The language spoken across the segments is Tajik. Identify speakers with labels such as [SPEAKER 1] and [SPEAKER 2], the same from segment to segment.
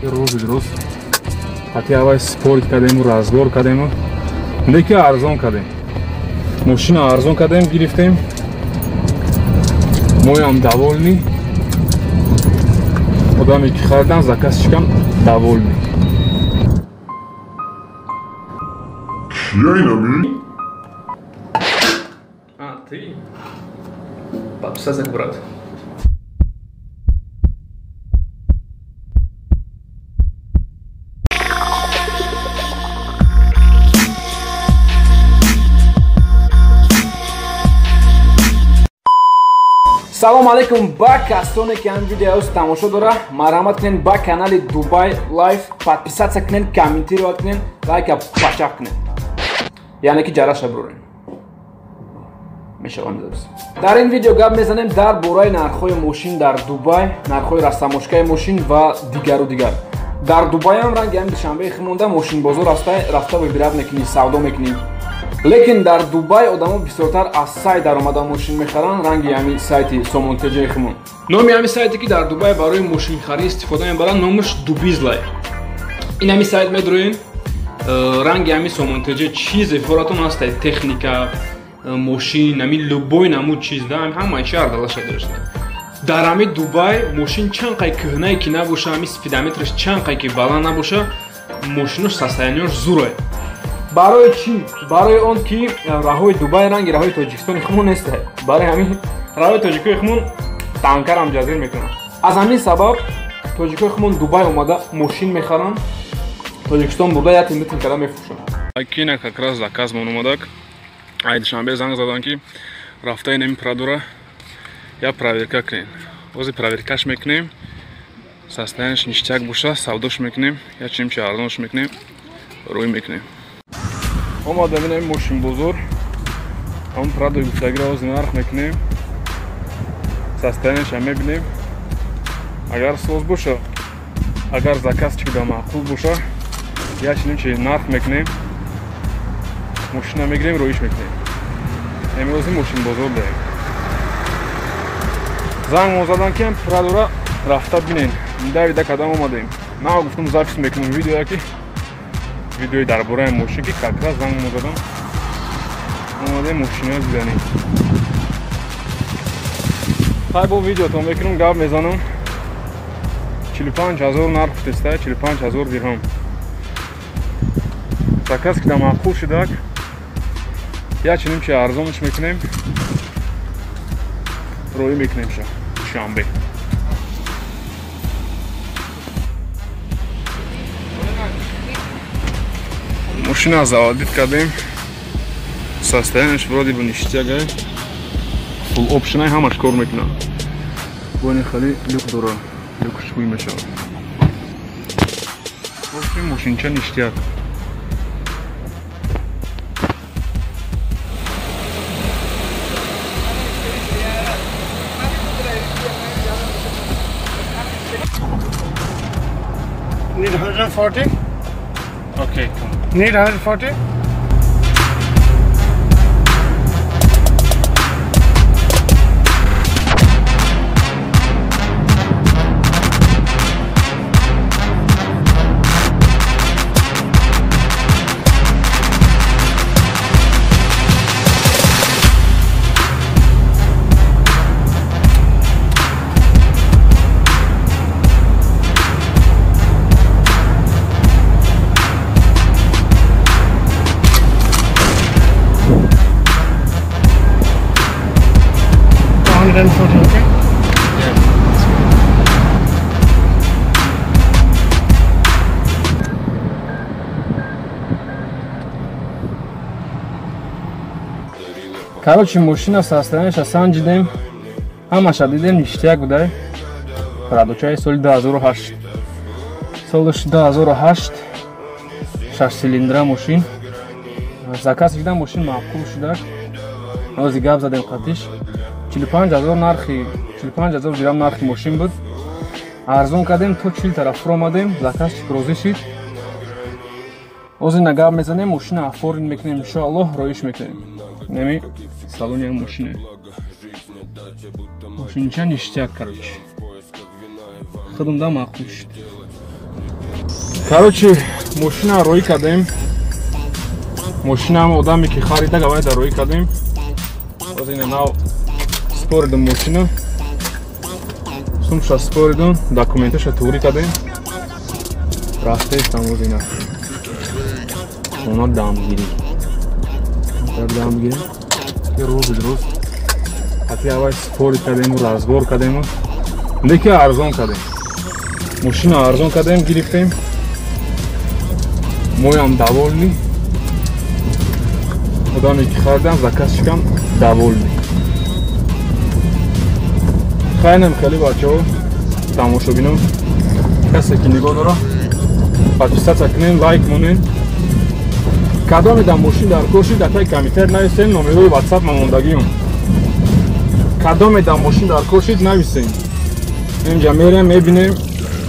[SPEAKER 1] Рӯзи дуруст ҳати аввал спорт кардему, разговор кардему, лекин арзон кардем. Мошина арзон кардем, гирифтем. Моям довольны. Одаме ки харидан, заказчикам довольны. А, ты? Подписаться, брат.
[SPEAKER 2] Салом алейкум ба касоне ки ҳам видеоро тамошо дора, марҳамат кунед ба канали Дубай Лайф подписаться кунед, комментировать кунед, лайка пачақ кунед. Яъне ки ҷараша бурорем. Мешавам дӯст. Дар ин видео гап мезанем дар бораи нархҳои мошин дар Дубай, нархҳои растамошкаи мошин ва дигару дигар. Дар Дубай ҳам ранги ҳам Душанбеи химонда мошинбозор рафта выбирать мекунӣ, савдо мекунӣ. Лекин дар Дубай одамо бисёртар аз сайт даромада мошин мехаранд, ранги ҳамин сайти Сомонтеҷаи химон. Номи ҳамин сайте ки дар Дубай барои мошинхарӣ истифода мебаранд, номаш Дубизлай. Ин ҳамин сайт медроен, ранги ҳамин Сомонтеҷа чизе форатон ҳаст, техника, мошин, ҳамин любой намуд чиз, да, ҳамаи чи ардалаша дошта. Дар ҳамин Дубай мошин чанд қай кӯҳнае ки набоша, ҳамин спидометраш чанд қай ки баланд набоша, мошинош состояниёш зурае. Барои чӣ? Барои он ки раҳои Дубай ранги раҳои Тоҷикистони хумон нест. Барои ҳамин раҳои тоҷикои хумон танкарам ҷазир мекунанд. Аз ҳамин сабаб тоҷикои хумон Дубай омада мошин мехаранд, Тоҷикистон бурда як тин карда мефурӯшанд.
[SPEAKER 1] Акина как раз заказ мон омадак. Ай Душанбе занг задан ки рафта ин Прадора я проверка кунем. Ози проверкаш мекунем. Состоянияш ништяк боша, савдош мекунем, я чимча арзонш мекунем, рӯй мекунем. Омадам ин мошинбозор. Ҳамон Прадои гуфтагиро ози нарх мекунем. Состоянияшам мебинем. Агар соз боша, агар заказчик да маъқул боша, я чимча нарх мекунем. Мошина мегирем, роиш мекунем. Имрӯз мошинбозор даем. Занг задан ки Прадора рафта бинен. Давида кадам омадем. На гуфтам запис мекунам видео ки видеои дар бораи мошин ки как раз занг задам. Омадем мошина диданем. Хай бо видеотон мекунам, гап мезанам. 45 000 нарх теста, 45 000 дирҳам. Заказ ки да маъқул шудак, я чунин чи арзонш мекунем, роӣ мекунем ша Душанбе. Мошина заводит кардем, состоянияш вроде бы ништяк, фул опшнай, ҳамаш кор мекунад. Бони хали люк дора, люкш ҳуй мешавад. Вообще мошинча ништяк.
[SPEAKER 3] Need 140?
[SPEAKER 1] Okay, come.
[SPEAKER 3] Need 140? Okay?
[SPEAKER 1] Yeah. Короче, мошина состоянияша санҷидем, ҳамаша дидем, ништяк будай. Прадочаи соли 2008. Солаш 2008, 6 цилиндра мошин. Заказ кардам, мошин маъқул шудак. Ози гап задем қатиш. 45 000 нархи, 45 000 дирам нархи мошин буд. Арзон кардем, то 40 тараф фуромадем, заказчик розӣ шид. Ози нагап мезанем, мошина оформ мекунем, иншоаллоҳ роиш мекунем. Неми салони мошина. Мошинча ништяк, короче. Худам да маъқул шид. Короче, мошина роӣ кардем. Мошинаам одаме ки харида гавай дар роӣ кардем. Боз ина нав споридум мошина. Сумша споридум, документаша туғрӣ кардем. Рафтаистам боз ина. Хона дамгирӣ. Дамгирӣ. Рӯзи рӯз. Ҳатти аввал спорид кардему, разбор кардему. Лекин арзон кардем. Мошина арзон кардем, гирифтем. Моям довольный. Одаме ки харидам, заказчикам довольный. Хайнам хеле бачаҳо, тамошобинон, касе ки нигоҳ дора, подписаться кунен, лайк монен. Кадоме дар мошин дар кор шид, дар таи комментар нависен, номерои WhatsApp ма мондагиам. Кадоме дар мошин дар кор шид, нависен. Инҷа мерем, мебинем,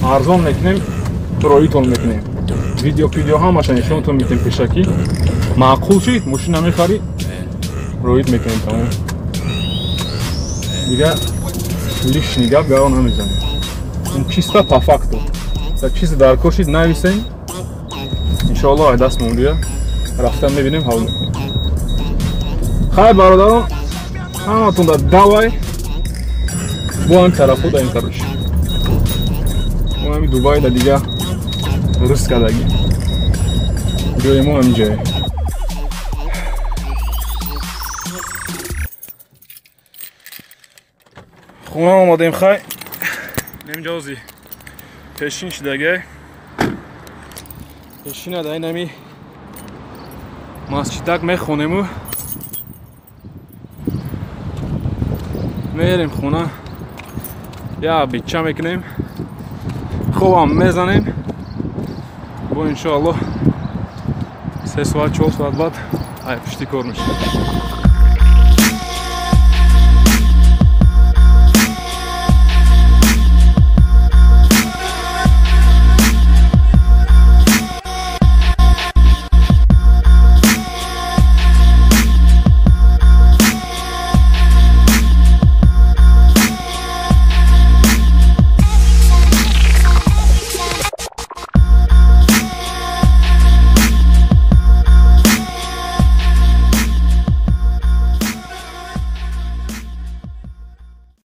[SPEAKER 1] арзон мекунем, роитон мекунем. Видео ҳамаша нишонтон медиҳем пешакӣ. Маъқул шид, мошина мехарӣ, роит мекунем, тамом. Дигар лишний гап гаро намезанем. Ин чисто по факту. Дар чизе дар кор шид, нависен. Иншоаллоҳ ай даст мондия. Рафта мебинем, ҳал мекунем. Хайр бародарон, ҳаматон дар давай. Бо ҳамин тарафҳо дар ин короче. Бо ҳамин Дубай дар дига рӯз кардагӣ. Ҷои мо ҳамин ҷое. Хона омадем хай. Немҷози пешин шидагай. Пешина дар ин ҳами масҷидак мехонему мерем хона. Я бича мекунем, хобам мезанем. Бо иншоаллоҳ 3 соат 4 соат баъд ай пушти кор мешавем.